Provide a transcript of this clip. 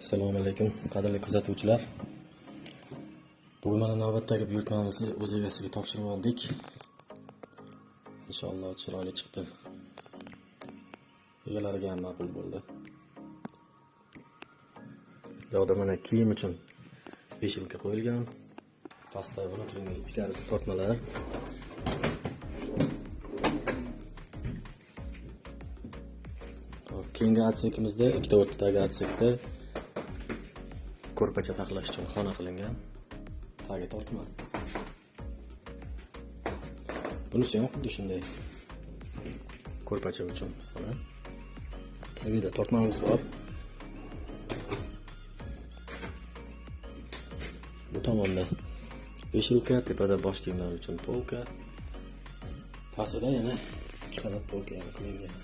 Assalomu alaykum, qadrli kuzatuvchilar. Bugun mana navbatdagi buyurtmamizni o'z egasiga topshirib oldik. Inshaalloh chiroyli chiqdi. Egalariga ham ma'qul bo'ldi. Bu yoqda mana kiyim uchun beshinka qo'yilgan. Pastda внутренний ichkari tortmalar. Hop, keyingi atsekimizda ikkita o'rtadagi atsekda ko'rpacha taxlash uchun xona qilingan. Tagi tortma. Bunisi ham xuddi shunday. Ko'rpacha uchun xona. Tagida tortmamiz bor. Bu tomonda veshilka, tepada bosh kiyimlar uchun polka. Pastida yana ikki qavat polka ham qilingan.